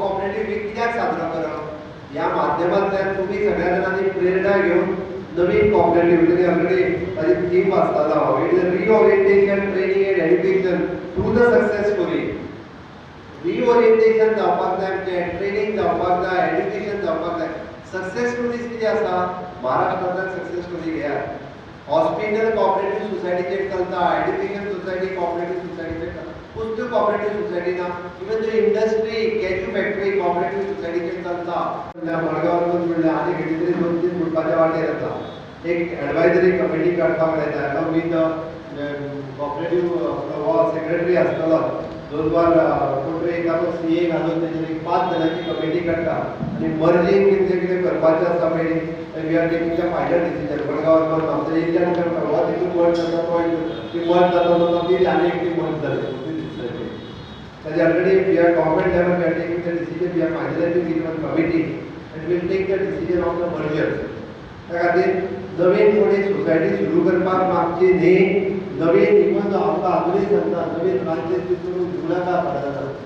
Cooperative week कित्याक साजरो करप? ह्या माध्यमांतल्यान तुमी सगळ्या जाणांनी प्रेरणा घेवन नवीन कॉपरेटीव, तेणी ऑलरेडी ताजी थीम वाचतालो हांव, it is reorientation, training and education through the success story. Reorientation जावपाक जाय आमचें, ट्रेनिंग जावपाक जाय, एड्युकेशन जावपाक जाय. सक्सेस स्टोरीज कितें आसा? महाराष्ट्रांतल्यान सक्सेस स्टोरी घेयात. हॉस्पिटल कॉपरेटीव सोसायटीचेर चलता, एड्युकेशन सोसायटी कॉपरेटीव सोसायटीचेर चलता, पुस्तक कॉपरेटीव सोसायटी ना, even the industry, cashew factory cooperative सोसायटीचेर चलता. म्हणल्यार मडगांवांतून म्हणल्यार आनी खंयची तरी दोन तीन फुटपाच्या वाटेर आसा. एक एडवायजरी कमिटी काडपाक लायता along with the cooperative. हो सेक्रेटरी आसतलो, दोन बार कोण तरी एखादो सीए घालून तेजेर एक पांच जाणांची कमिटी काडटा आनी मर्जींग कितें कितें करपाचें आसा पळय, we are taking the final decision. मडगांवां आमच्या इल्ल्यान हो तितून मर्ज जाता, तो ती मर्ज जाता जाता ती आनी एक ती मर्ज जाली. ताजे already we are government level, we are taking the decision. We are finalizing with one committee and will take the decision of the merger. त्या खातीर नवीन कोणी सोसायटी सुरू करपाक मागची न्ही. नवीन इवन आमकां अजुनूय सांगता, नवीन ब्रांचीस बी करून दिवं नाका. थोड्या जाणांक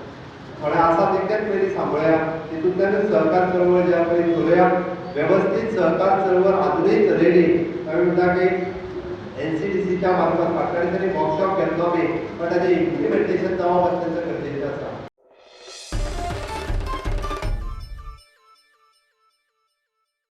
थोडे आसा तितकेच पयलीं सांबाळया. तितूंतल्यानूच सहकार चळवळ जी आसा पळय चलोया वेवस्थीत. सहकार चळवळ अजुनूय चलयली. आमी म्हणटा की एनसीडीसीच्या मार्फत फाटल्या दिसांनी वर्कशॉप घेतलो आमी, पण ताजें इम्प्लिमेंटेशन जावप अत्यंत गरजेचें आसा.